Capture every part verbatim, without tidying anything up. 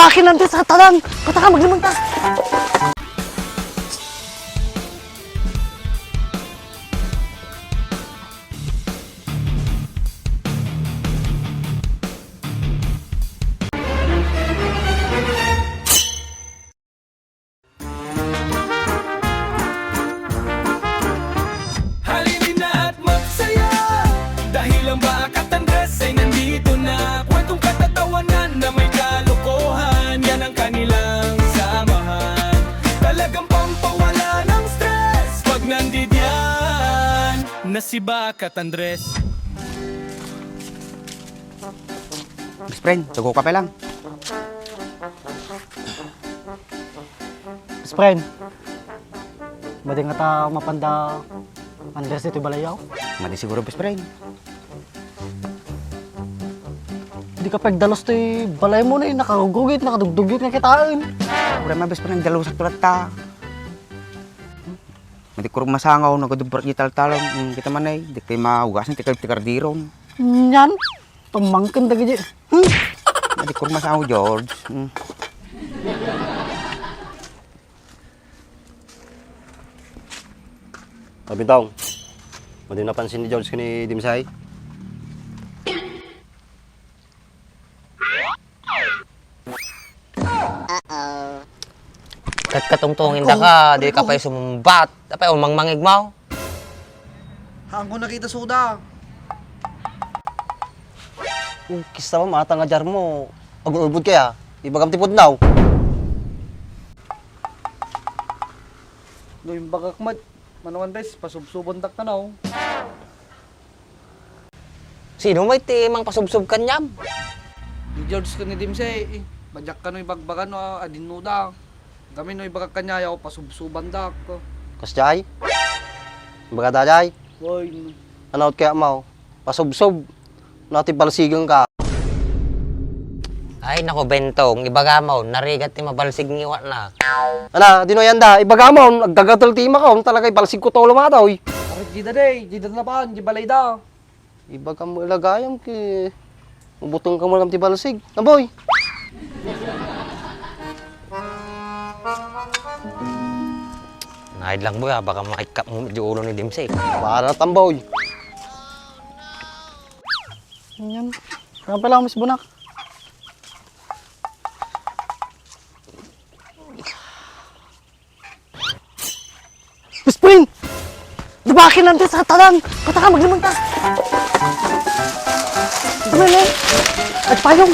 Akin lang sa katalan! Pataka, maglimang ta! Halina at magsaya, dahil ang Bakat Andres ay nandito na. Kwentong katatawanan na may kalokohan, yan ang kanilang samahan. Talagang pampawala ng stress pag nandidiyan na si Bakat Andres. Best friend, tugo ka pa lang. Best friend, madi nga ta mapanda Andres iti balayyo? Madi siguro, best friend. Di ka pagdalos ti balay mo na, eh. Nakarugrugit, nakadugdugyot nga kitaan. Problema, best friend, nagdalusak to latta. Madi kurog masangaw, nagadubrak di taltalon. Hmm, kita man ay, di kayo maugasan, ti kayo ti kardiron. Yan, tumangkin dagiti. Hmm? Madi kurog masangaw, George. Hmm. Abintong, madi napansin ni George ken ni Dimsay? Katkatungtungin da ka, di ka pay sumumbat. Apay, umangmangig mo? Haan ko nakita, suda. Kista mo, matang a jar mo. Agul-ulbod kaya? Ibagam ti pudnaw. No, imbagak met, manawan bes, pasubsubandak kano. Sino met ti mangpasubsob kaniam? Ni George ken ni Dimsay, eh. Badiak kano ibagbaga no, adinnoda. Gamin no ibagak kaniayo, pasubsobandak. Kasdiay? Imbagada jay? Boy. Anaot kaya mo? Pasubsob. No, ti balsigen ka. Ay, naku, Bentong, ibaga mo, narigat ti mabalsig ngiwatna. Ana, dino yanda, ibaga mo, aggagatel ti imakon, talaga ibalsig ko tolo matoy. Arit dida day, dida na paan, di balay da. Ibaga mo ilagayam ki, ubuteng ka mo lang ti balsig. Naboy! Naid lang, boy, ah, baka maikkap mo di ulo ni Dimsay. Para tamboy. Yan. Kaya pala, Miss Bunak. Miss Pring! Di ba akin lang sa katalan? Pataka, maglimang ta! Ano na yun? Nagpayong!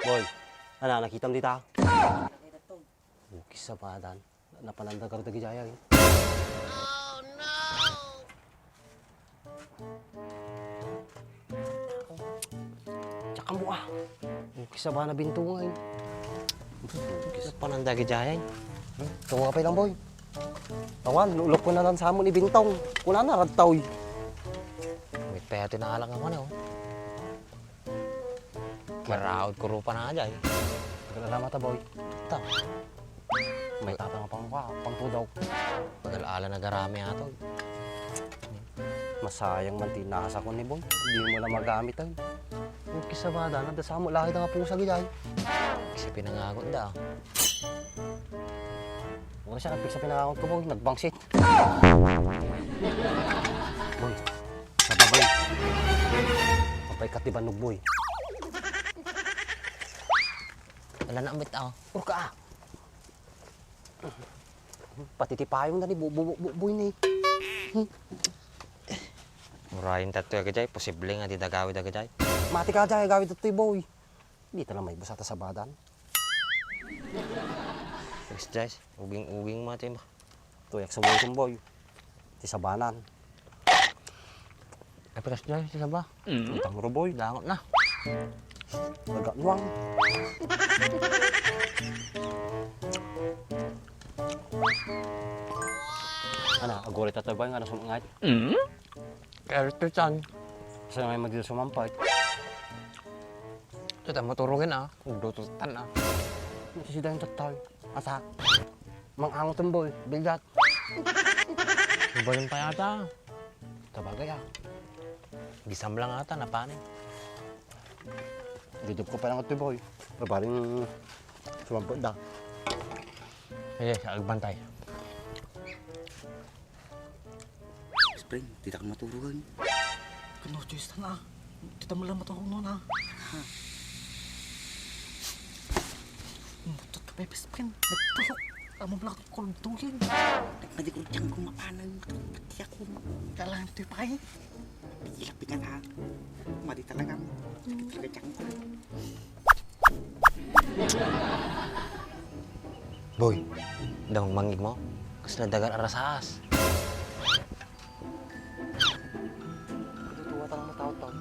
Boy, ana, nakitam dita? Nakita to. Ukis a badan. Napananda garud dagiti ayay. Diak ammo, ah. Ukis a bana Bintong ay. Ukis a pananda dagiti ayay. Hmm? Tunga pay lang, boy. Awan, lulok ko na lang sa amo ni Bintong. Kunana, radtaw, eh. Wait pa yata naalang ako na, oh. Maraot ko rupa na dyan. Pagkalamat, boy. Ta. May tatang pang ka, pang tudok. Pagkalaala na garami ato. Masayang man ti nasa ko ni Boy. Hindi mo na magamit, ay. Yung kisabada, nadasa mo, lahi na nga pusa, gilay. Kasi pinangagot da. Wala siya, nagpiksa pinangagot ko, Boy. Nagbangsit. Boy, sa babae. Di ba, Nugboy? Ala na, ambit, ah. Urka, ah. Pati ti payong na ni bu-, bu-, bu-, buy ni. Murayen tatto, agajay. Posible nga di dagawid, agajay. Mati ka, agajay, agawid tatto, boy. Di ta lang may basa ta sabadan. Yes, guys. Uging-uging mati mo. Tuyak sa boy, boy. Ti sabanan. Ay, peras dyan, ti saba. Mm. Utang ro, boy. Dangot na. Nagaknuang. Ana, agurit ta, boy, nga nasumangay. Mm? Kaya ito, chan. Sa may magdil sumampay. Ito, tayo maturugan, ah. Ugdo to tan, ah. Sisidayan tattay. Asa? Mang angot ang boy. Bilyat. Mabalin pa yata. Sabagay, ah. Gisam lang ata, napanin. Gidip ko pa lang ito, boy. Mabaling sumampot da. Sige, sa agbantay. Spring, di ta ka maturugan. Kano, Diyos, tana. Di ta man lang maturugan, ha? Ha? Umutot ka, bebe, spring. Nagpulok. Amo lang ang kulduling. Nagmadikot siyang kumaanay. Pati ako. Kailangan ito yung pahay. Pigil-pigilan, ha? Madi talaga. Madi talaga siyang Boy, damang mangig mo? Kasla dagar arasaas. Ito tuwa tang mataw-taw.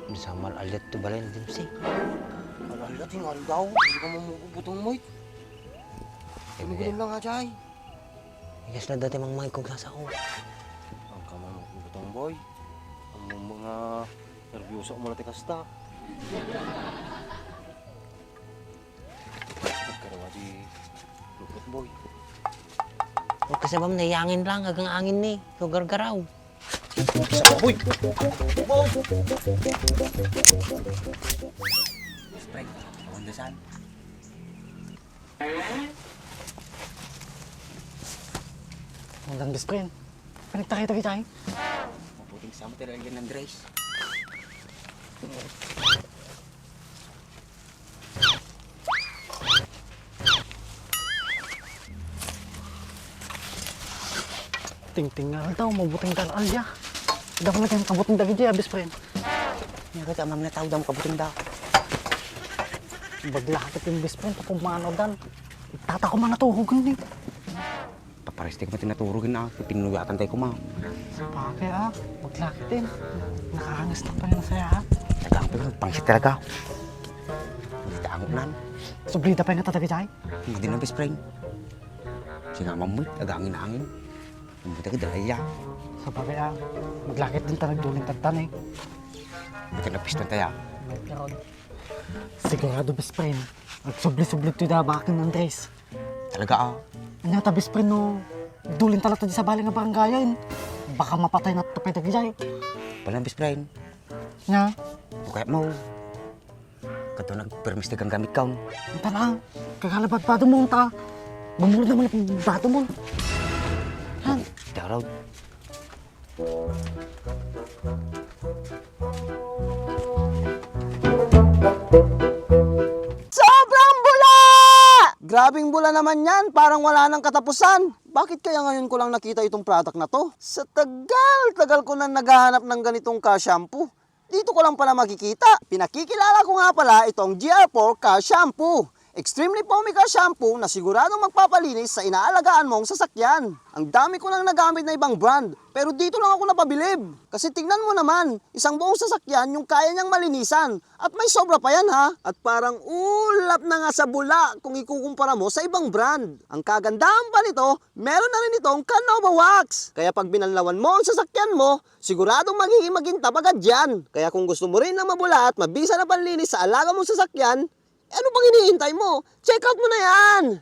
Bisa mal-alyat to balay ni Dimsi. Mal-alyat, yung aldaw. Hindi ka mamugubutong mo, eh. Hindi. Gumigilin lang nga, Jai. Ikas na dati mang mangikog sa sao. Ang kamang butang, boy. Ang mga nervyoso mo na ti kasta. Nagkarawa di lupot, boy. O, kasi, ma'am, naiangin lang, agang angin ni. Lugar garaw. Boy! Boy! Spring, awan da saan? Undang, best friend. Pinagtakay-takay tayo. Mabuting sama tayo lagi ng Andres. Tingting nga daw, mabuting tal alya. Daw na kayong kabuting dagiti, ah, best friend. Nga ka, amang na tao daw kabuting da. Bagla ka ting best friend, tapos mano dan. Tata ko man natuhugan ni. Papares ti kuma tinaturugan na, pinuyatan tayo kuma. Sa bagay, ah, bagla ka ting. Nakahangas na pala na saya, ah. Tagang pala, pangsit talaga. Hindi ta angunan. Sublida pa yung tatagay, Jai? Hindi na, best friend. Sinamam mo, agangin-angin. Ang buta ka dahil ya. Sa bagay, ah, maglakit din tayo nagduling tagtan eh. Buta na piston tayo. Pero, sigurado, best friend. Agsubli-subli to da bakin Andres. Talaga, ah. Anya ta, best friend, no? Duling talaga di sa bali nga barangayan. Baka mapatay na tapay dagijay. Pala, best friend. Nya? Bukay mo. Kato nagpermis ti ganggamit kaon. Anta na, kagala badbado mo, anta. Gumurot naman ang badbado mo. Han? Daraw. Sobrang bula! Grabing bula naman yan, parang wala nang katapusan. Bakit kaya ngayon ko lang nakita itong product na to? Sa tagal-tagal ko na naghahanap ng ganitong ka-shampoo. Dito ko lang pala makikita. Pinakikilala ko nga pala itong G R four Ka Shampoo. Extremely foamy ka shampoo na siguradong magpapalinis sa inaalagaan mong sasakyan. Ang dami ko nang nagamit na ibang brand, pero dito lang ako napabilib. Kasi tingnan mo naman, isang buong sasakyan yung kaya niyang malinisan. At may sobra pa yan ha. At parang ulap na nga sa bula kung ikukumpara mo sa ibang brand. Ang kagandahan pa nito, meron na rin itong Canova Wax. Kaya pag binanlawan mo ang sasakyan mo, siguradong magiging magintab agad yan. Kaya kung gusto mo rin ng mabula at mabisa na panlinis sa alaga mong sasakyan, eh, ano pang hinihintay mo? Check out mo na yan!